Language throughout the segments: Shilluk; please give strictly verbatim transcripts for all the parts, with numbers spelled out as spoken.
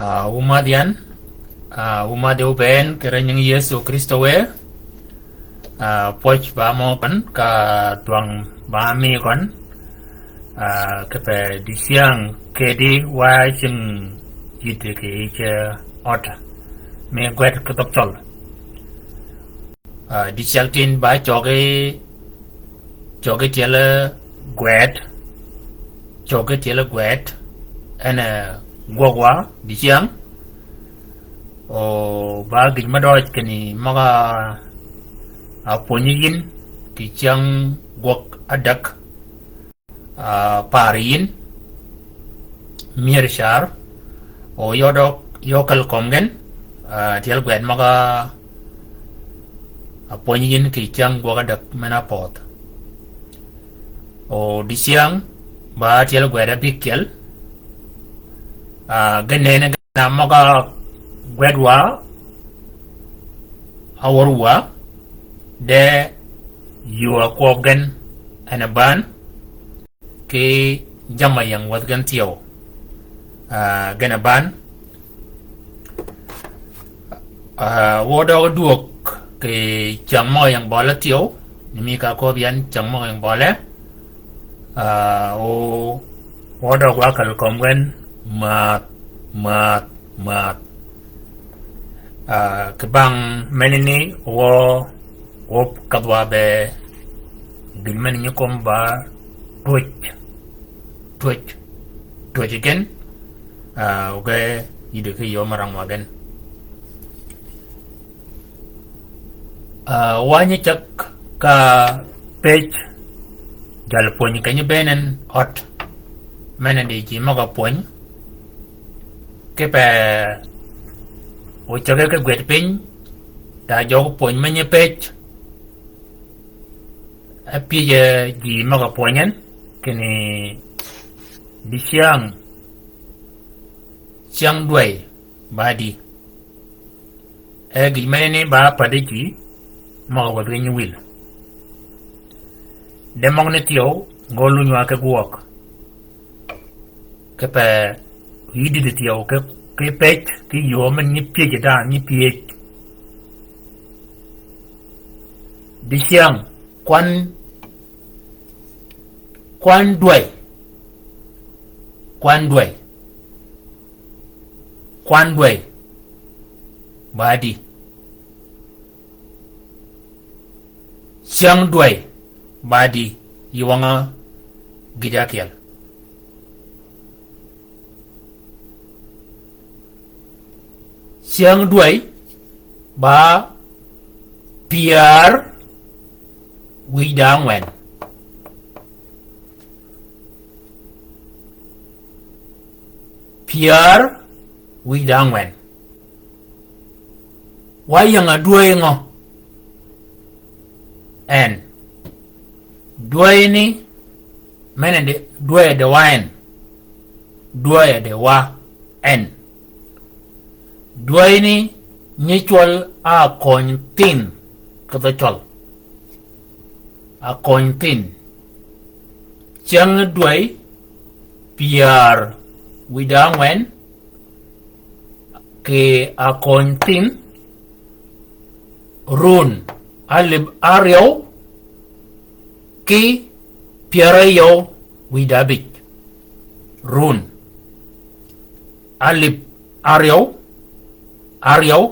Ah, wu madh yan, ah, wu madh wu bënn kì rënying Yëso Krïstø wë, ah, pwøj ba mø køn ka dwang ba mi køn, ah, kipe dicyäng kedi wa cing yïddi kì yij, eh, ød mi gwed ki dhøg cøl. Ah, dicyäng tin ba cøgi, cøgi tyel gwed, cøgi tyel gwed, en, eh, gwøg wa dicyäng. O ba gïj me døøj kinni møg-a pwönyi yïn kì cyäng gwøg ádäg. Ah, par yïn, myër car, o yø døg, yø käl kömi gen, ah, tyel gwed møg-a pwönyi yïn kì cyäng gwøg ádäg men-a pödh. O dicyäng, ba tyel gwed ábïkyel, ah, gen nëne gen a møg-a gwed wa, áwør wa, de yuu a kwøb gen, en a bän, kì jamm-a ying wäth gen thyew. Ah, gen a bän. Ah, wø døg dwög kì cyäng møg-a ying bøle thyew, ni mi ka köbbi yan cyäng møg-a ying bøle. Ah, o, wø døg wa käl kömi gen, mäth, mäth, mäth. Ah, kì bang menani wø, wø kädh wa be gïn men nyi kömi ba twöj, twöj, twöj gen, ah, oge yïddi ki yöö me rang wa gen. Ah, wa nyi cäg ka pëj jal pwönyi kenyi bënn en ød. Men-a di ji møg-a pwöny. Kipe ocäge ki gwed piny, da jøg pwöny me nyi pëj. Apyëj-a ji møg-a pwönyi en, kinni dicyäng, cyäng dwäy, ba di. E gïj menani ba päddi ji møg-a wädhi nyi wïl. De møgani thyew, ngø lunyi wa ki gwøg. Kipe yïddi di thyew, ki, ki pëj, kì yöö men nyi pyëj dan, nyi pyëj. Dicyäng, kwan, kwan dwäy. Kwan dwäy. Kwan dwäy. Ba di. Cyäng dwäy. Ba di. Yï wang-a gïj ákyel. Cyäng dwäy ba pyär wïj da ángwen. Pyär wïj da ángwen. Wa ying-a dwäy ngø? En. Dwäyni, men-a di, dwäy-a di wa en. Dwäy-a di wa en. Dwäyni nyi cwøl a köny thinh ki dhø cøl. A köny thinh. Cyäng dwäy pyär wïj da ángwen kì a köny thinh, run alïb áryew ki pyär áryew wïj da ábïj. Run alïb áryew, áryew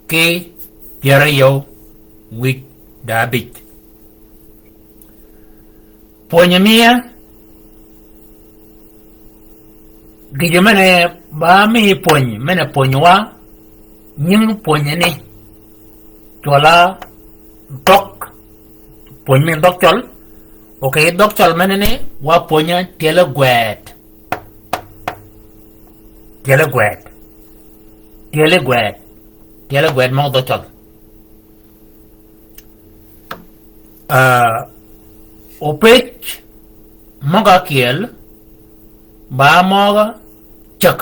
ki pyär áryew wïj da ábïj. Pwöny-a miya, gïjø men-a ba mi pwöny, men-a pwönywa, nying pwöny-a ni, cwøl-a dhøg, pwöny mi dhøg cøl, okay, dhøg cøl men-a ni, wa pwöny-a tyel gwed. Tyel gwed. Tyel gwed. Tyel gwed møg dhø cøl. Ah, opëj møg-a ákyel, ba møg-a cäg.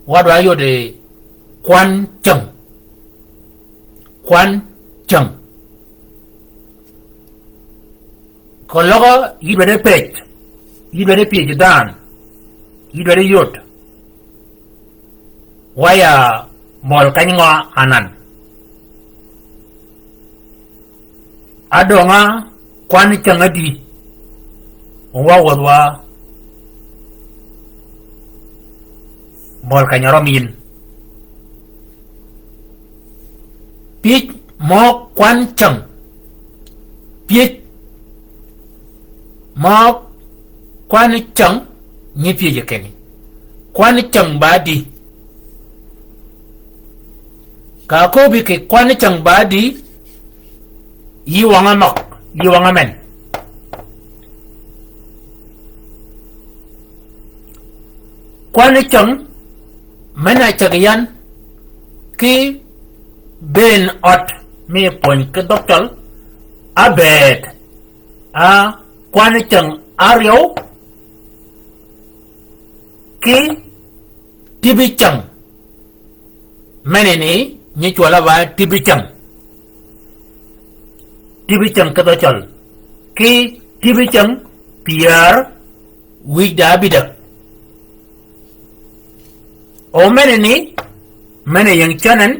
Wa dwa yodi kwan cäng. Kwan cäng. Keløg yï dwaddi pëj, yï dwaddi pyëj dhanhø, Yï dwaddi yod. Wa ya møl keny ngø anan. Adöngá kwan cäng ádi. Wa wädh wa møl keny-a røm yïn. Pyëj mø kwan cäng. Pyëj mø kwan cäng nyi pyëj kenni. Kwan cäng ba di. Ka köbbi kì kwan cäng ba di, yï wang-a møg, yï wang-a men. Kwan cäng, men-a cäg yan, ki bënn ød, mi pwöny ki dhøg cøl, ábëëd, a kwan cäng áryew, ki tibi cäng. Menani, nyi cwøl-a ba tibi cäng. Tibi cäng ki dhøg cøl. Ki tibi cäng pyär wïj da ábïdäg. O menani, men-a ying cänen,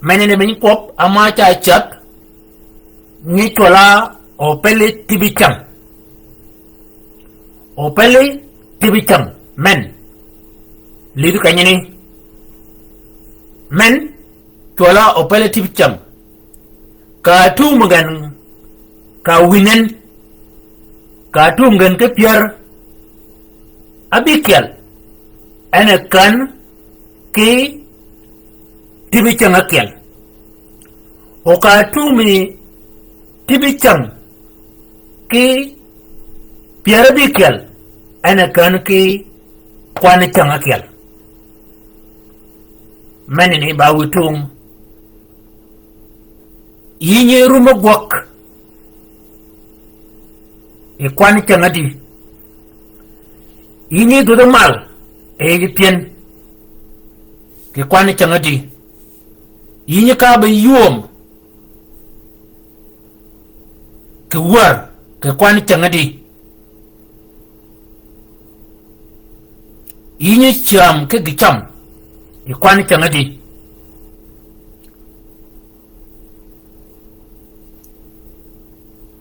menani biny kwøb, ama ca cäg, nyi cwøl-a opelli tibi cäng. Opelli tibi cäng, men. Lidh kenyani. Men, cwøl-a opelli tibi cäng. Ka tum gen, ka winen, ka tum gen ki pyär ábïkyel, en e kän ki tibi cäng ákyel. O ka tumi tibi cäng ki pyär ábïkyel, en e kän ki kwan cäng ákyel. Menani ba wïtung. Yï nyi rume gwøg kì kwan cäng ádi. Yï nyi dhwödhi mal e yij pyen kì kwan cäng ádi. Yï nyi ka be ywööm kì wär kì kwan cäng ádi. Yï nyi cäm ki gï cam kì kwan cäng ádi.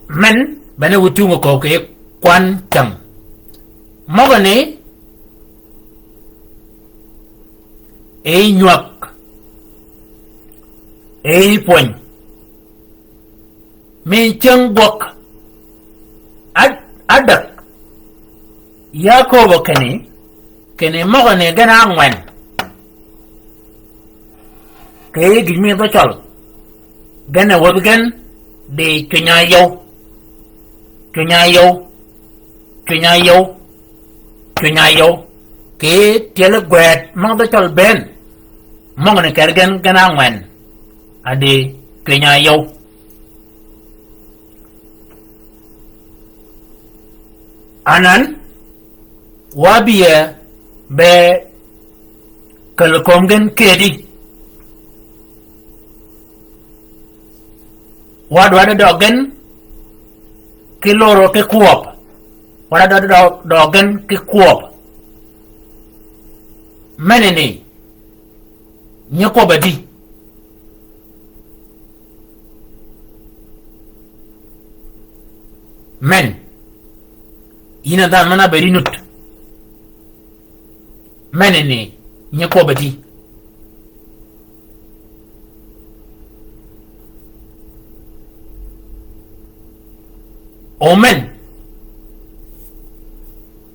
Men, bene wïtung kööb kì kwan cäng. Møgani, e nywäg, e pwöny. Mi cäng gwøg, ad-, adäg, ya kööbø kinni, kinni møgani gen ángwen. Kì gïj mi dhø cøl. Gen e wädhi gen di cwiny-a yøw. Cwiny-a yøw. Cwiny-a yøw. Cwiny-a yøw. Kì tyeli gwed møg dhø cøl bënn. Møgani keri gen, gen ángwen. A di cwiny-a yøw. Anan, wa bï e be käl kömi gen kedi. Wa dwaddi døøg gen ki loro ki kwøb. Wa dwaddi døøg, døøg gen ki kwøb. Menani, nyi kwøb-a di. Men. Yïn a dhanhø men-a ábëëd yï nut. Menani, nyi kwøb-a di. O men.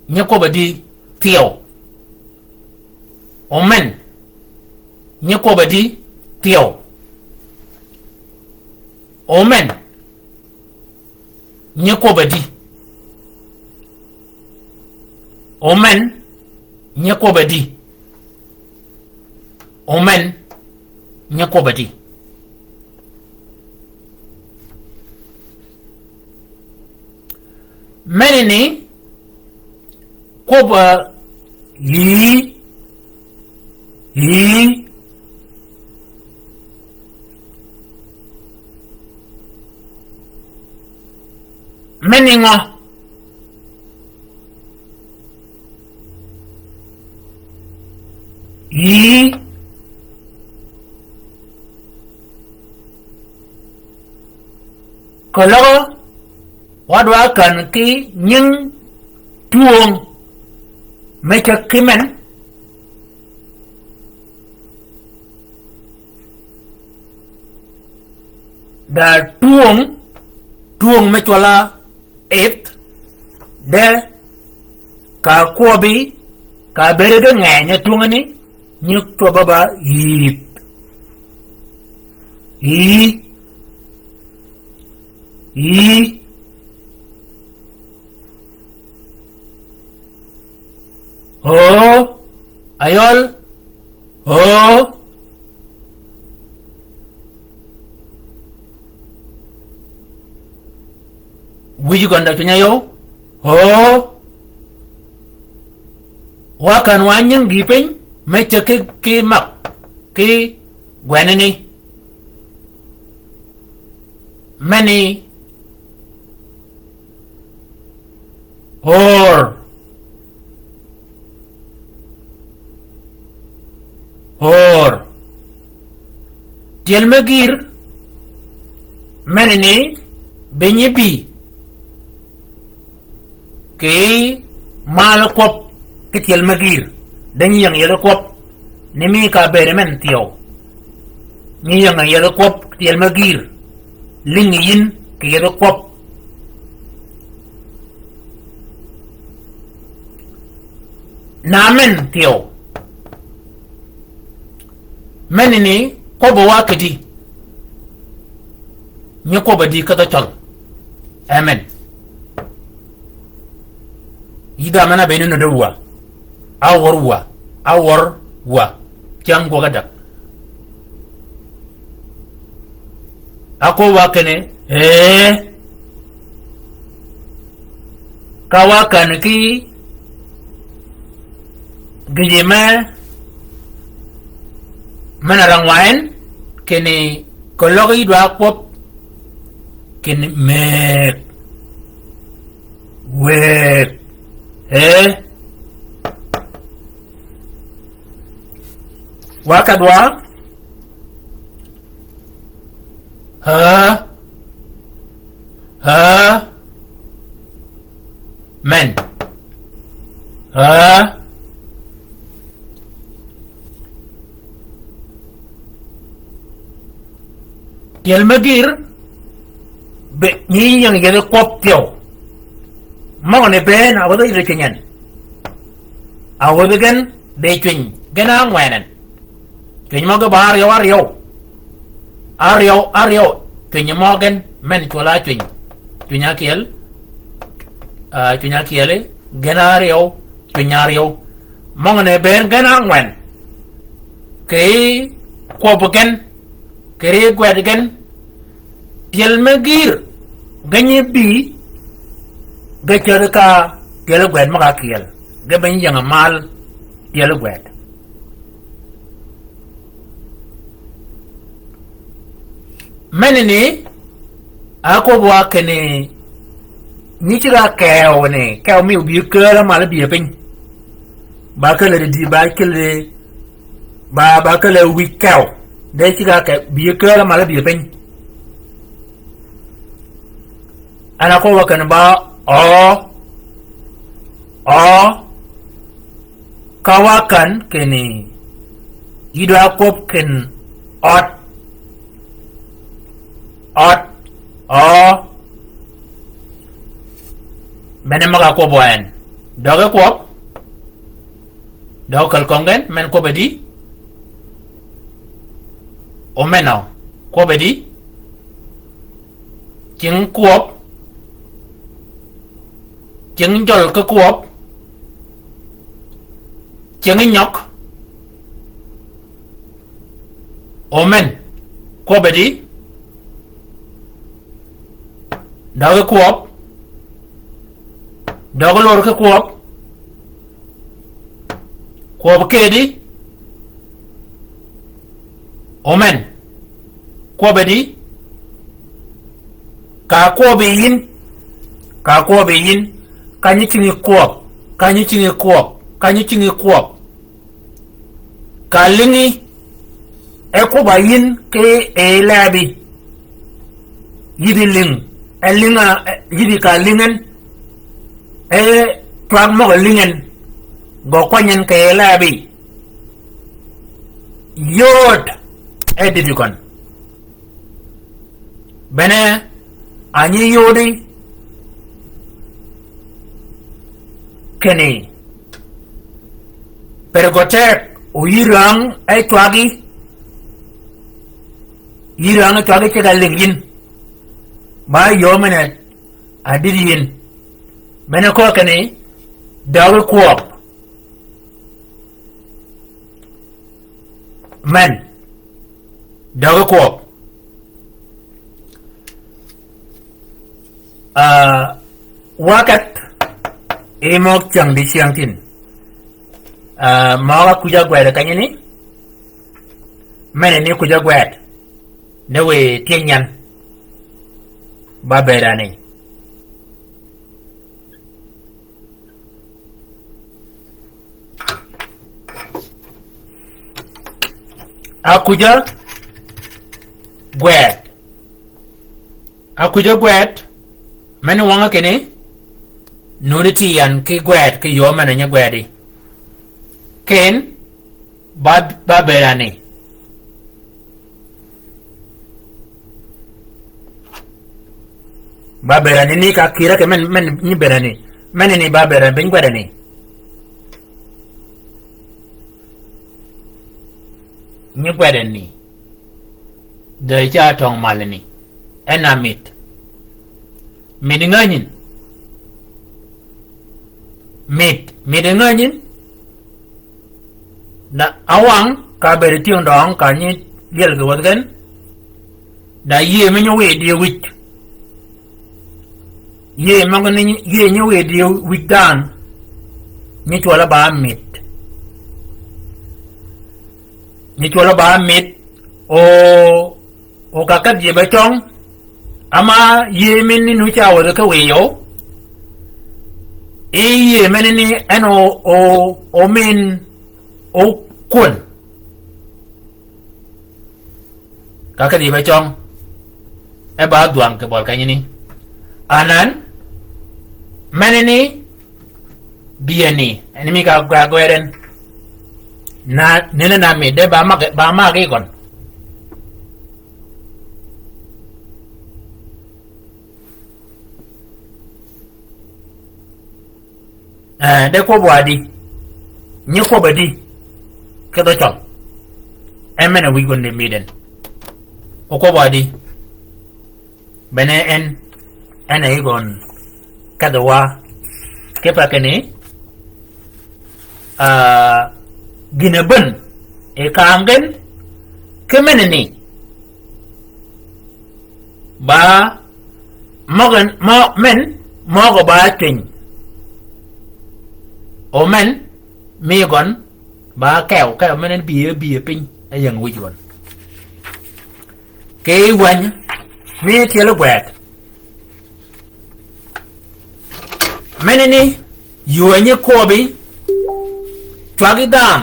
Nyi kwøb-a di thyew. O men. Nyi kwøb-a di thyew. O men. Nyi kwøb-a di. O men. Nyi kwøb-a di. O men. Nyi kwøb-a di. Menani, kwøb-a yï, yï. Meni ngø? Yï. Keløg wa dwa kän ki nying twöng me ceg ki men. Da twöng, twöng me cwøl-a ith, de ka kwøbbi, ka bëëd ge ngeny e twöng ni, nyi kwøbbi ba yïth. Yï. Yï. Hoo. Ayøl. Hoo. Wïj gøn da cwiny-a yøw. Hoo. Wa kän wa nying gïï piny, me ceg ki, ki mag, ki gwenani. Meni. Hor. Hor. Tyel me gïr, meni ni, bï nyi bï. Kì mal kwøb ki tyel me gïr, de nyi ying yethi kwøb, ni mi ka bëëd men thyew. Nyi ying yethi kwøb ki tyel me gïr, lïngi yïn kì yethi kwøb. Na men thyew. Meni ni, kwøbbi wa kidi. Nyi kwøbbi di ki dhø cøl. Amen. Yï dha men-a bene nudd-a wa. Awør wa. Awør wa. Cäng gwøg adag. Akwøb wa kinni, ee. Ka wa kän ki gïjø me, men-a rang wa en, kinni keløg yï dwa kwøb, kinni mëëg. Wëëg. Ee. Wa ka dwa. Haa. Haa. Men. Haa. Tyel me gïr, be, nyi ying yethi kwøb thyew. Møgø ni bënn, a wädhi yïddi cwiny en. A wädhi gen, de cwiny, gen a ángwen en. Cwiny møg-a ba áryew, áryew. Áryew, áryew. Cwiny mø gen, men cwøl-a cwiny. Cwiny ákyel. Ah, cwiny ákyel, gen áryew, cwiny áryew. Møgø ni bënn gen ángwen. Kì kwøb gen, kì ri gwed gen, tyel me gïr, ge nyi bï, ge cädhi ka tyel gwed møg-a ákyel, ge be nyi ying mal tyel gwed. Meni ni, akwøb wa kinni, nyi ceg-a kew ni, kew mi óbï kääl-a mal bï piny. Ba kääl-a di, ba kääl-a, ba, ba kääl-a wïj kew. De ceg-a ke, bï kääl-a mal bï piny. An akwøb wa kinni ba, ø, ø, Ka wa kän kinni, yï dwa kwøb kinni ød. Ød. Ø. Mene møg-a kwøb wa en. Døge kwøb. Døge käl köng gen, men kwøb e di. O men-a. Kwøb e di. Cingi kwøb. Cingi jøl ki kwøb. Cingi nyøg. O men. Kwøb e di. Døgi kwøb. Døgi lor ki kwøb. Kwøb kedi. O men. Kwøb e di. Ka kwøb e yïn. Ka kwøb e yïn. Ka nyi cingi kwøb. Ka nyi cingi kwøb. Ka nyi cingi kwøb. Ka lïngi, e kwøbb-a yïn ki e lebi. Yïdhi lïng, e lïnga, e, yïdhi ka lïngi en, e twag møg-a lïngi en, gø kwany en ki e lebi. Yod, e dïdï gøn. Bene, a nyi yodi kinni, per gø teg, o yï rang e cwagi, yï rang e cwagi ceg-a lïng yïn. Ba yöö men-a dïd yïn. Bene köö kinni, døgi kwøb. Men. Døgi kwøb. Ah, wa kath, e møg cyäng di cyäng tin. Ah, møg-a kuj-a gwed kenyi ni. Men ni kuj-a gwed. Ni wi tyëny yan. Ba bëëd ani. A kuj-a gwed. A kuj-a gwed. Men wøng-a kinni. Nuni ti yan ki gwed, ki yöö men-a nyi gwedi. Ken, ba, ba bëëd ani. Ba bëëd ani ni ka kïre ki men, men nyi bëëd ani. Men ni ba bëëd ani, piny gwed ani. Nyi gwed ani. Dø ca töng mal ni. En a mit. Mit ngänyin. Mit, mit ngänyin. Na awang, ka bëëd tyëng døng, ka nyi lyel ki wäth gen. Na yïëy mi nyi wïdï wïj. Yïëy møg-a ni, yïëy nyi wïdï wïj dhanhø. Nyi cwøl-a ba mit. Nyi cwøl-a ba mit. O, o ka kedh ji be cøng. Ama yïëy men ni nu ca wädhi ki wiy o. I yïëy men ni en o, o, o min o kwön. Ka kedhi be cøng. E ba dhwang kì bøl kenyi ni. Anan, men ni, bï eni, eni mi ka gwa gweden. Na, nene na mi, de ba mag, ba mag i gøn. Eh, de kwøb wa di. Nyi kwøb a di. Kedhø cøl. En men-a wïj gøn di mïdhen. O kwøb wa di. Bene en, en a yi gøn. Kedhø wa. Kipe kinni. Ah, gïn-a bän. E kaam gen. Ki men ni. Ba møg-a, mø, men, møg-a ba cwiny. O men, mi gøn, ba kew, kew men en bï, bï piny, e ying wïj gøn. Kì wänyi, mi tyel gwed. Men ni, ywanyi kwøbi, cwagi dham.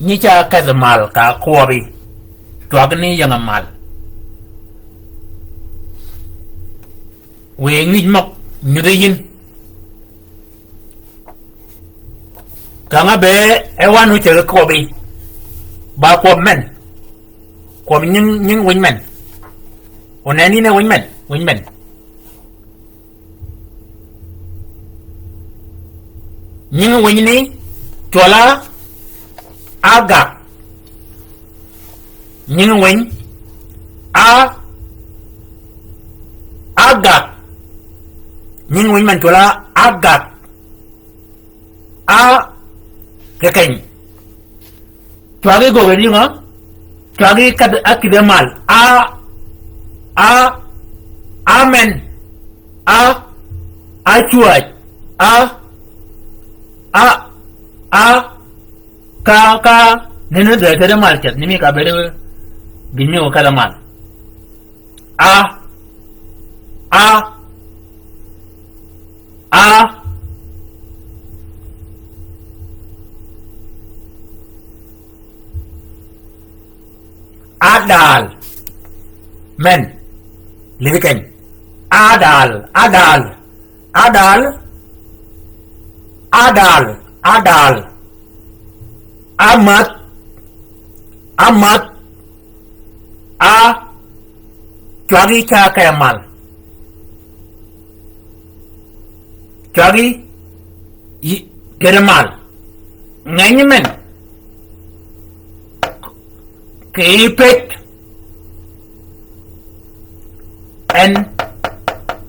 Nyi ca kedhi mal ka kwøbi. Twag ni ying-a mal. Wiy ngïj møg nyudhi yïn. Ka ng'a be e wan oceg kwøbi. Ba kwøb men. Kwøb nying, nying winy men. Oneni ne winy men, winy men. Nying winy ni, cwøl-a Agag. Nying winy, A, Agag. Nying winy men cwøl-a Agag. A, kì keny. Cwagi gøggi di ngø? Cwagi kadh-a kïdhe mal. A, a, amen. A, a cwäj. A, a, a, ka, ka, nene dhäg kedhe mal ceth, ni mi ka bede gïn mi gø kedhe mal. A, a, a, Adal. Men. Lidhi keny. Adal. Adal. Adal. Adal. Adal. Amäth. Amäth. A. Cwagi ca ke mal. Cwagi yi kede mal. Ngeny men. Kì pëj. En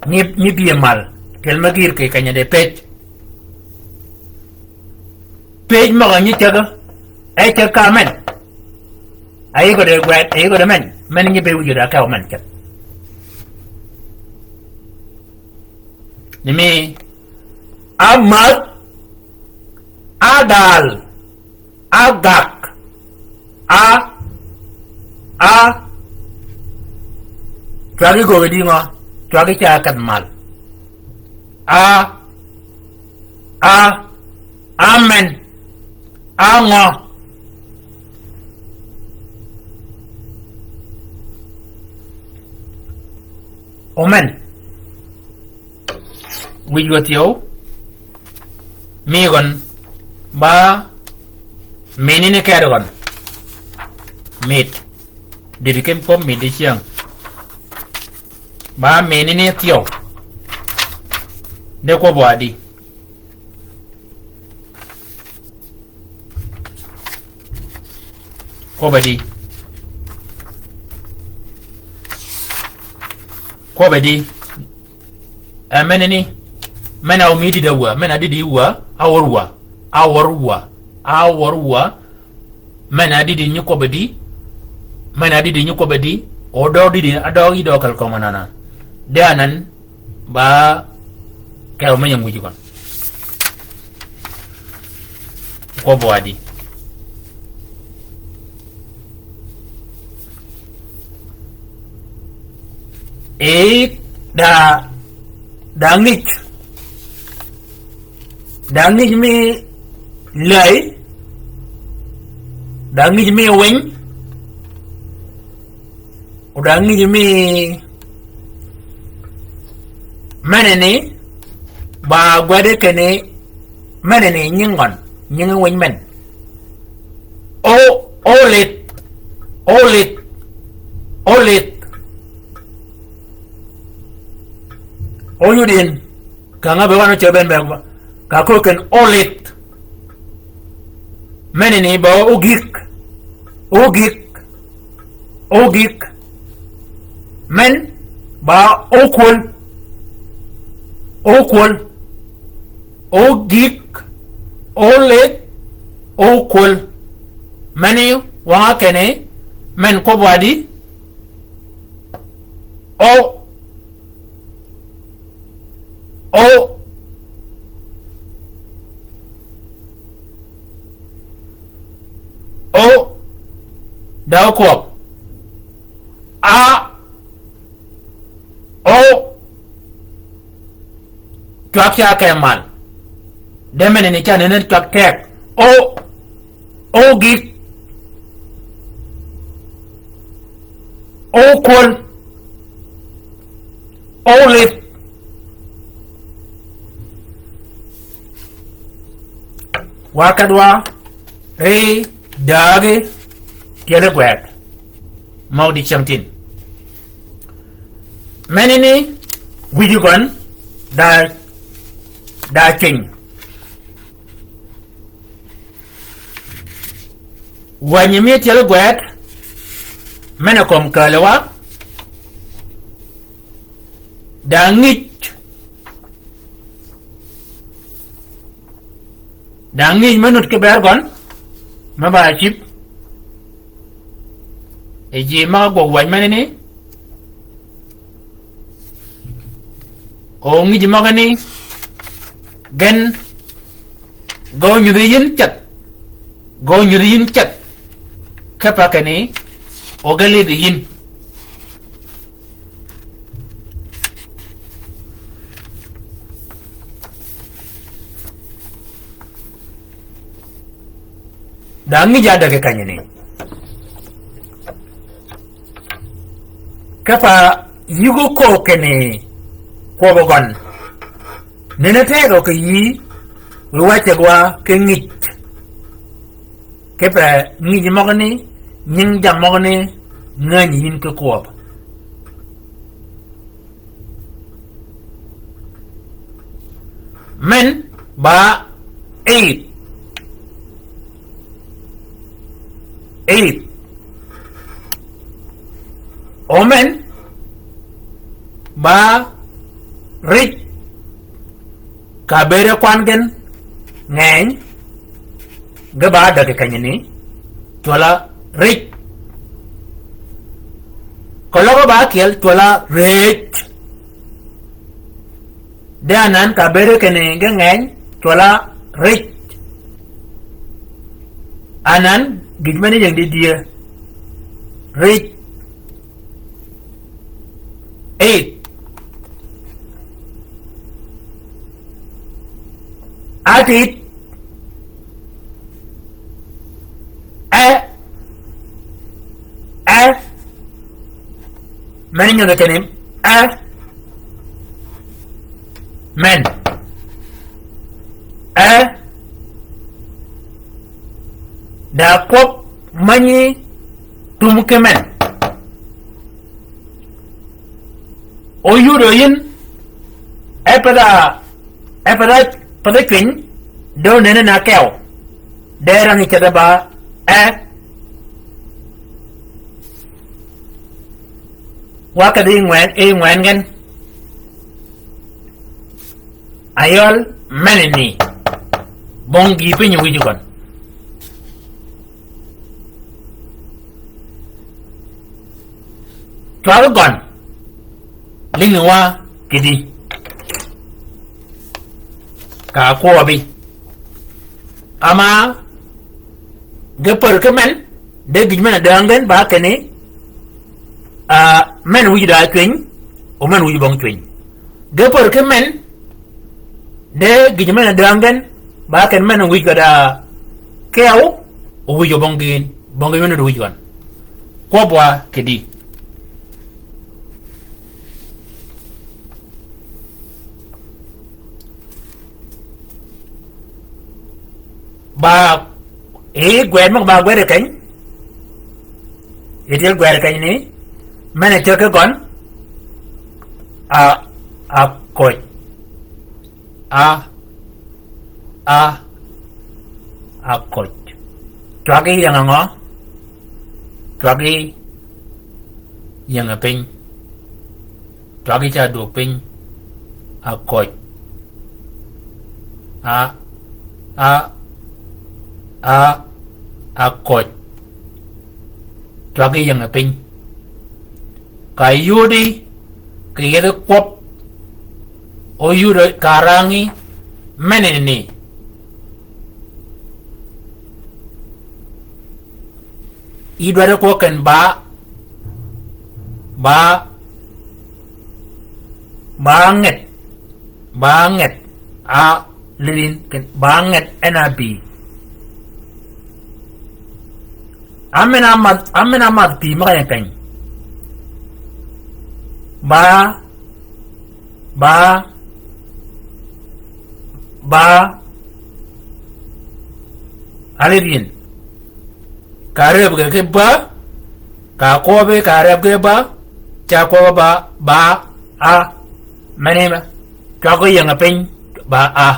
nyi, nyi bï mal. Kel me gïr kì keny-a de pëj. Pëj møg-a nyi cäg-a. E cäg ka men. A yï gø de gwed, a yï gø de men. Men nyi be wïj da kew men cäg. Ni mi, amäth, adal, agak, a, a, cwagi gøggi di ngø, cwagi ca kedh mal. A, a, amen, a ngø. Omen. Wïj wa thyew. Mi gøn. Ba. Menini ked gøn. Mit. Dïdï ken kwøb mit di cyäng. Ba menini thyew. De kwøb wa di. Kwøbbi di. Kwøbbi di. E, menani. Men-a omi dïdï wa. Men-a dïdï wa. Awør wa. Awør wa. Awør wa. Men-a dïdï nyi kwøbbi di. Men-a dïdï nyi kwøbbi di. O døøg dïdï. A døøg yi døøg kel kømmi anan. De anan. Ba kew me nying wïj gøn. Kwøb wa di. E da, da ngij. Da ngij mi läy. Da ngij mi winy. O da ngij mi meneni, ba gwede kinni meneni nying gøn, nying winy men. O, o lith, o lith, o lith. O yudin, ka nga be wan o ce ben be, ka ko ken o lith. Meneni ba ogik, ogik. Ogik. Men ba okwöl. Okwöl. Ogik. Olek. Okwöl. Meni wang-a kinni. Men kwøb wa di. O. O. O. Da okwøb. A. O. Cwag ca ke mal. De meneni ca nene cwag tek. O. Ogik. Okwöl. Olith. Wa kedwa ri dagi tyeli gwed. Møg di ceng tin. Menini wïji gøn da, da ceng. Wänyi mi tyeli gwed, men-a kömi kääli wa, da ngij, da ngij me nud ki ber gøn, me ba cïb, e ji møg-a gwøg wäny meneni, o ngij møgani, gen, gø nyudhi yïn ceth, gø nyudhi yïn ceth, kipe kinni, o ge lidhi yïn. Da ngij adäg kenyi ni. Kipe yïg-a köög kinni kwøbbi gøn. Nenni tegø kì yïí, wiy wa ceg wa ki ngij. Kipe ngij møgani, nying jammì møgani, ngänyi yïn ki kwøb. Men ba eight. Eight. O men ba rij. Ka bëëde kwan gen ngeny, ge ba dägi kenyini, cwøl-a rij. Keløg ba ákyel, cwøl-a rëëj. De anan ka bëëde kinni ge ngeny, cwøl-a rij. Anan gïj men ying di dyee. Rij. Eight. Atït. E. E. Men nyodhi kinni. E. Men. E. Da kwøb mänyi tum ki men. Oyudø yïn, e path-a, e path-a, path-a cwiny, de onene na kew, de rang-a cedhe ba, e, wa kedhi ngwen, e ngwen gen. Ayøl meneni, bong gïï piny wïj gøn. Cwag gøn, lïngi wa kidi. Ka kwøbi. Ama, ge pär ki men, de gïj men-a däng gen ba kinni, a, men wïj da cwiny, o men wïj bong cwiny. Ge pär ki men, de gïj men-a däng gen, ba kinni men wïj gø da kew, o wïj o bong gïn, bong gïn men-a wïj gøn. Kwøb wa kidi. Ba, e gwed møg ba gwed keny. E tyel gwed keny ni. Men-a ceg ki gøn. A, a koc. A, a, a koc. Cwag-a ying-a ngø? Cwag-a ying-a piny. Cwag-a ca dwøg piny. A koc. A, a, a, a koc. Cwag-a ying-a piny. Ka yudi, kì yethi kwøb, oyudø ka rang-a, meneni. Yï dwaddi kwøb ken ba, ba, ba nged, ba nged, a, lïdïn, ken, ba nged en a bï. Amen-a madh, amen-a madh pï møg-a ying keny. Ba, ba, ba, alidin. Ka reb ge ki ba, ka kwøbi ka reb ge ba, ca kwøbi ba, ba, a, meni me. Cwag-a ying-a piny, ba a.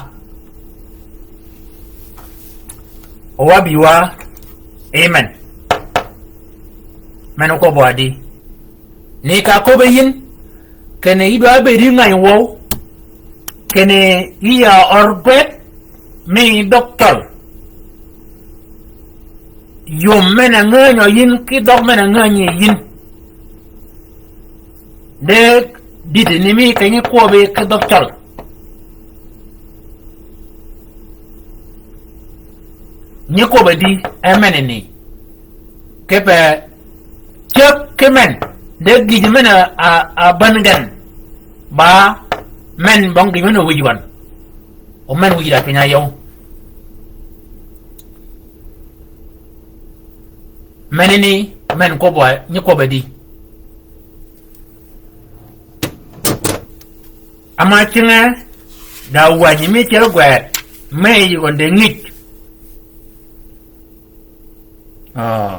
O wa bï wa, amen. Men okwøb wa di. Ni ka köbbi yïn, kinni yï dwa bedi ngäny wøw, kinni yï ya ør gwed, mi dhøg cøl. Yom men-a ngänyi yïn, ki dhøg men-a ngänyi yïn. De dïdï ni mi kì nyi kwøbbi ki dhøg cøl. Nyi kwøbbi di, e meneni. Kipe ceg ki men, de gïj men-a, a, a bän gen. Ba men bong gïj men-a wïj gøn. O men wïj da cwiny-a yøw. Meneni, men kwøbbi, nyi kwøbbi di. Ama cinge, da wänyi mi tyel gwed, me yi gøn de ngij. Ah.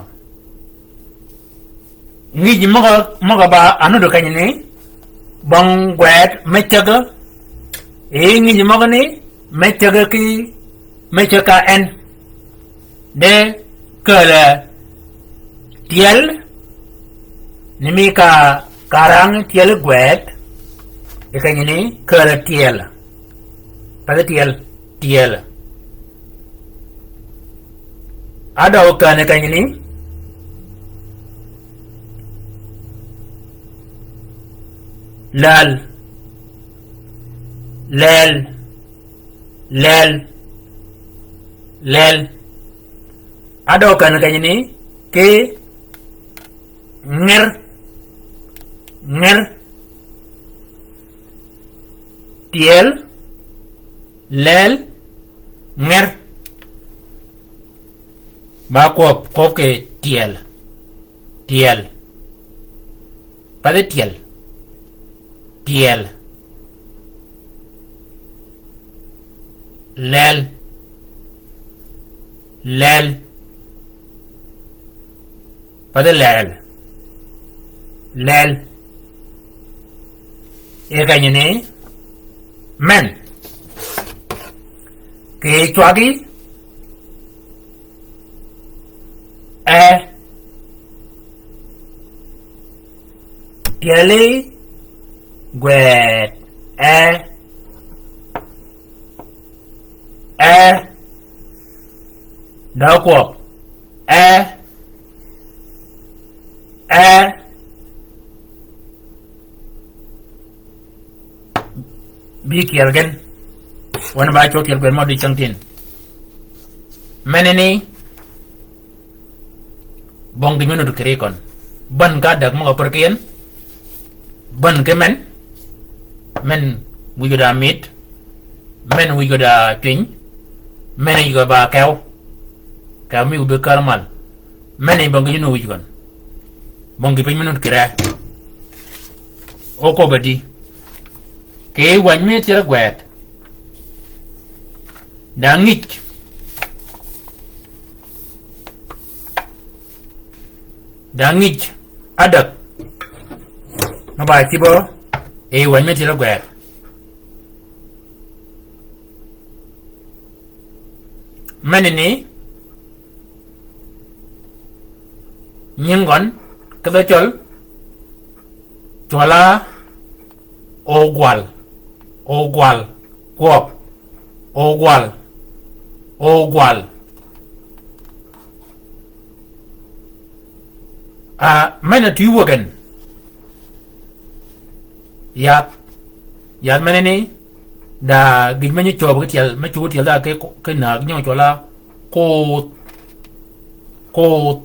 Ngij møg-a, møg-a ba anudd kenyi ni, bong gwed me cäg. E ngij møg ni, me cäg ki, me cäg ka en. De kääl-a tyel, ni mi ka, ka rang tyel gwed, e kenyi ni kääl-a tyel. Path tyel, tyel. Adø kääni kenyi ni. Lel. Lel. Lel. Lel. Adø kääni kenyi ni. Ki. Ngir. Ngir. Tyel, lel, ngir. Ba kwøb, kwøb kì tyel. Tyel. Path tyel. Tyel. Lel. Lel. Path lel. Lel. E kenyi ni men. Kì cwagi. E. Tyeli gwed. E. E. Dø kwøb. E. E. Bi kyel gen. Wan ba cwø kyel gen mø di cängtïn. Meneni. Bong gïn me nud kì ri køn. Bän ka däg møg-a pär ki en. Bän ki men. Men wïj gø da mit. Men wïj gø da cwiny. Men wïj gø ba kew. Kew mi wïj bi kär mal. Men yi bong gïn me nud wïj køn. Bong gïn piny me nud kì re. O kwøb a di. Kì wänyi mi tyel gwed. Da ngij. Da ngij adäg. Mø ba cïbø, e wänyi mi tyel gwed. Meneni, nying gøn, kidh-a cøl, cwøl-a, Ogwal. Ogwal. Kwøb. Ogwal. Ogwal. A, men a twi wøgen. Yath. Yath meneni. Da gïj me nyi cwøb ki tyel, me cwøb tyel da ki, ki näg nyi cwøl-a. Koth. Koth.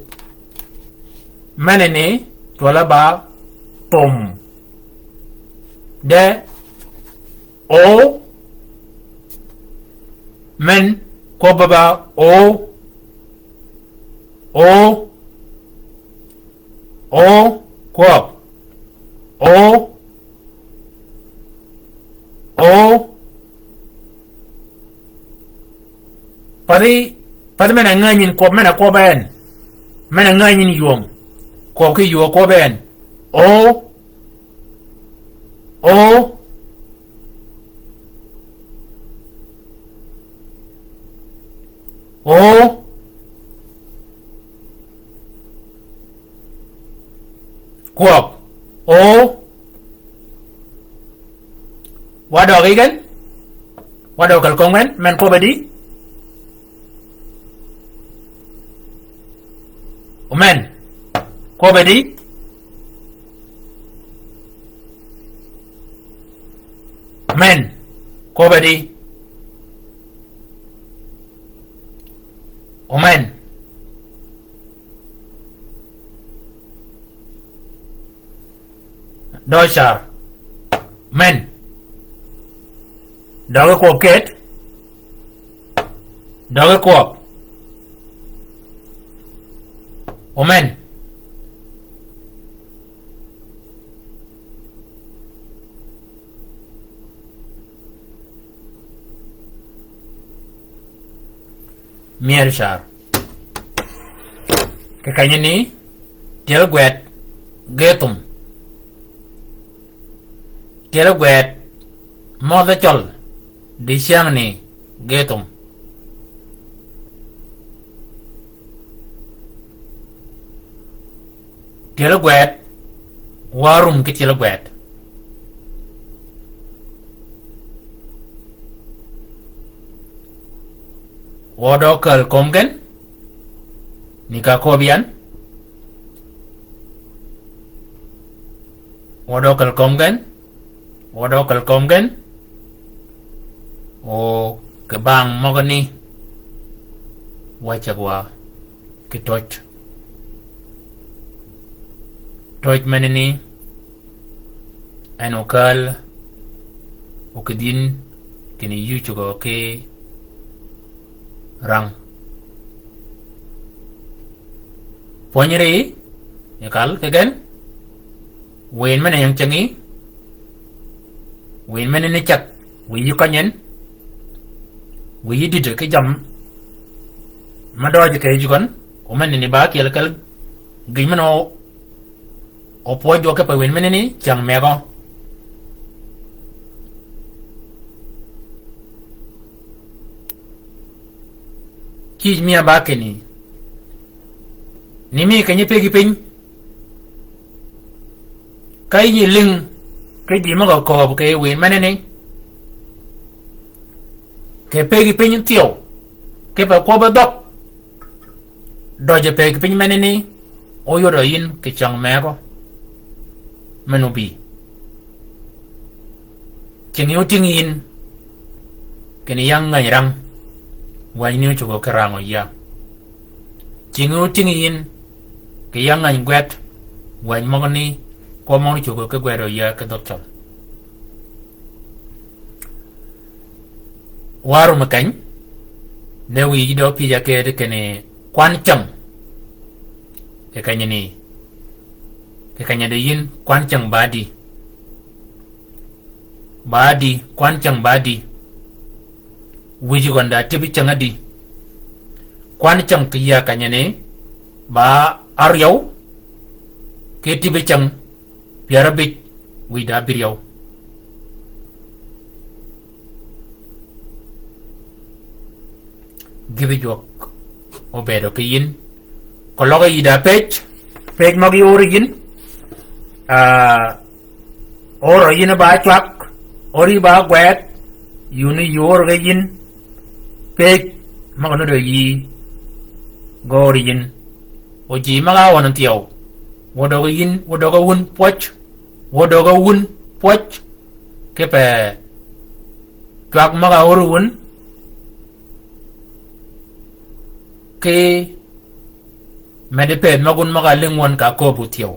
Meneni, cwøl-a ba thum. De, o, men, kwøb ba o, o, o, kwøb, o, o, Pathi, pathi men a ngänyin kwøb, men a kwøb en. Men a ngänyin ywöng. Kwøb ki ywöng kwøb en. O. O. O. Kwøb. O. Wa døøg yi gen. Wa døøg kal kong men, men kwøb a di. Omen. Kwøb a di. Omen. Kwøb a di. Omen. Dø car. Men. Døge kwøb ket. Døge kwøb. Omen. Myër car. Kì kenyani, tyel gwed, ge thum. Tyel gwed, mødh cøl, dicängni, ge thum. Tyel gwed, wa rum ki tyel gwed. Wø dø käl kömi gen, ni ka köbbi yan. Wø dø käl kömi gen, wø dø käl kömi gen. O kì bang møgani, wa cäg wa kì töj. Töj menani, en okäl, okidhin, kinni yï cugø ki rang. Pwönyri, yi kal, kì gen, wïn men-a ying cinggi, wïn menani ceg, wiy yï kønyen, wiy yï dïdø ki jammì, me døøj kì yij gøn, o menani ba kyel käl, gïn men-a o O pwøj jwøk kipe wïn menani cäng megø. Cïj mi a ba kinni, ni mi kenyi pëggi piny. Ka yï lïng ki ji møg-a kööb kì wïn menani, kì pëggi piny thyew, kipe kwøbbi dhøg. Døjø pëggi piny menani, óyodø yïn kì cäng megø. Men obï. Cinggi ótïng yïn, kinni yäng ngäny rang, wänyi ni ócugø ki rang oyia. Cinggi ótïng yïn, kì yäng ngäny gwed, wänyi møgani, kwøb møgani ócugø ki gwed oyia ki dhøg cøl. Wa rum keny, ne wiy ji dø pyëj-a kedi kinni kwan cäng. Kì kenyani, kì kenyani yïn kwan cäng ba di. Ba di, kwan cäng ba di. Wïj gøn da tïbi cäng a di. Kwan cäng kì yï a kenyani, ba áryew, ki tïbi cäng pyär ábïj, wïj da ábïryew. Gïbi jwøk óbëëdø kì yïn. Keløg yï da pëj, pëj møg-a ór yïn. Ah, ór yïn ba cwag, ór yï ba gwed, yïn ór ge yïn. Pëj møg-a nudd yï ge ór yïn. O ji møg-a wøn thyew. Wø døg yïn, wø døg wun pwøj. Wø døg wun pwøj. Kipe cwag møg-a ór wun. Ki medi pëth møg-a wun møg-a lïng wøn ka köbbu thyew.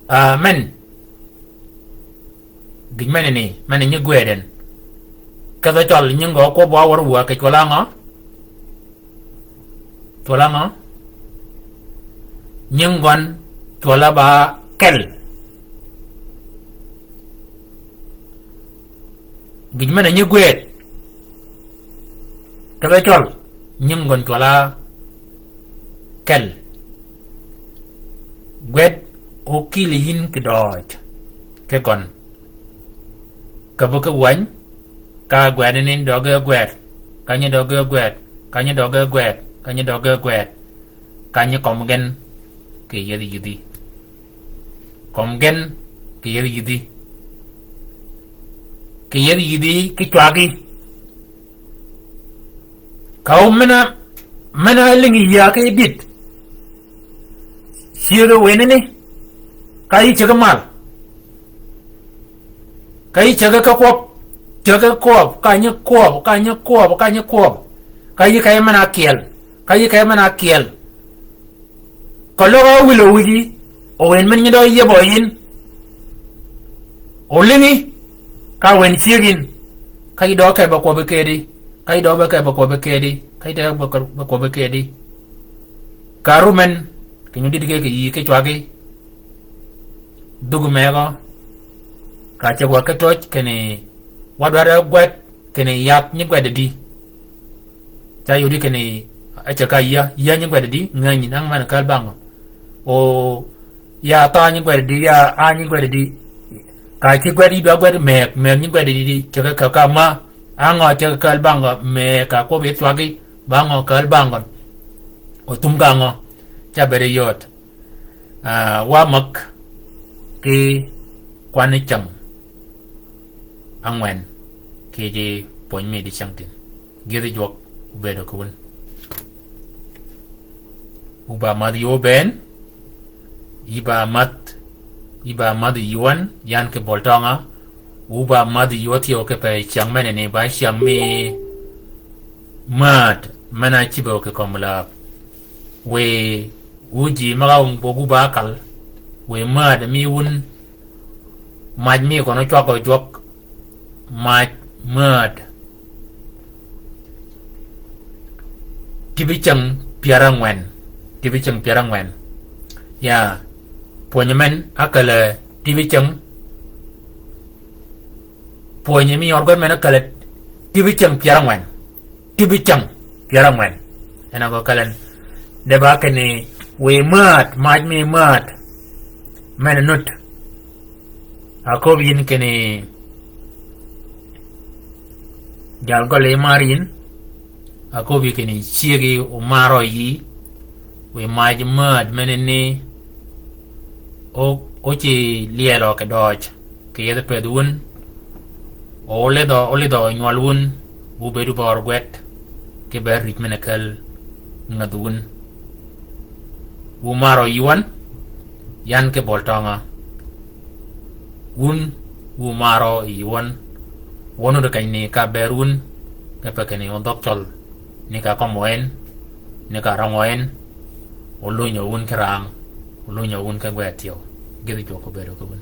Amen. Gïj menani, men nyi gwëd en. Kedhø cøl nying gø kwøb wa wør wa kì cwøl angø? Cwøl angø? Nying gøn cwøl-a ba kel. Gïj men-a nyi gwëd. Kedhø cøl, nying gøn cwøl-a kel. Gwëd ókïl yïn kì døøj, ki gøn. Käbbi ki wäny, ka gwed ni døge gwed, ka nyi døge gwed, ka nyi døge gwed, ka nyi døge gwed, ka nyi kømmi gen kì yethi yïdhi. Kømmi gen kì yethi yïdhi. Kì yethi yïdhi ki cwagi. Ka o men-a, men-a lïngi yïa ki dit. Cyëggi wënani, ka yï cägi mal. Ka yï cägi ki kwøb, cägi kwøb, ka nyi kwøb, ka nyi kwøb, ka nyi kwøb. Ka yï ka yï men-a kyel, ka yï ka yï men-a kyel. Keløg a wïl ówïji, o wën men nyi dø yiebø yïn. O lïngi, ka wën cyëg yïn. Ka yï dø ke be kwøbbi kedi, ka yï dø be ke be kwøbbi kedi, ka yï dø be kwøbbi kedi. Ka rum men, kì nyi dïdï ge kì yï ki cwagi. Dhug megø, ka ceg wa ki töj kinni, wa dwaddi gwed, kinni yath nyi gwed di. Ca yodi kinni, aca ka yïa, yïa nyi gwed di, ngänyi, nang men kal bangø. O, ya tha nyi gwed di, ya a nyi gwed di. Ka ki gwed yi ba gwed meg, meg nyi gwed di, di, cege ka, ka ma, angø cege kal bangø, meg ka kwøb yi thwagi, bangø kal bangø. O thum gangø, ca bede yot. Ah, wa mäg ki kwanni cäng angwen ki ji pwöny mi di cäng tin. Gïthi jwøk obedo ki wun. Wu ba mädh yï oben, yï ba mädh, yï ba mädh yï wän, yan ki bol tønga, wu ba mädh yï wä thyew ki pe cyäng mene ni ba cyäng mi mäd, men-a cïbe ki kömi läb. Wiy, wu ji møg-a wun böggu ba kal, wiy mäd mi wun, mac mi gøn ócwagø jwøk, mac mäd. Tïbi cäng pyär angwen, tïbi cäng pyär angwen. Ya, pwönyi men ákälli tïbi cäng, pwönyi mi yor gwed men ákälli tïbi cäng pyär angwen. Tïbi cäng pyär angwen. En a gø källi en. De ba kinni wiy mäd, mac mi mäd. Men nut. Aköbbi yïn kinni jal gøl yi mar yïn. Aköbbi kinni cyëggi omarø yï. Wiy mac mäd mene ni o, óci lyelø kì døøj. Kì yethi pëthi wun. O olidhø, olidhø nywøl wun, wu bëëdu bør gwed, kì bër rïj men-a käl ngädhi wun. Wu marø yï wän, yan ki bol tønga. Wun, wu marø yï wän, wøn ódi keny ni ka bër wun, kì pe kinni odhøg cøl, ni ka kømmø en, ni ka røngø en, olunyø wun ki rang, olunyø wun ki gwed thyew, gïthi jwøk obedo ki wun.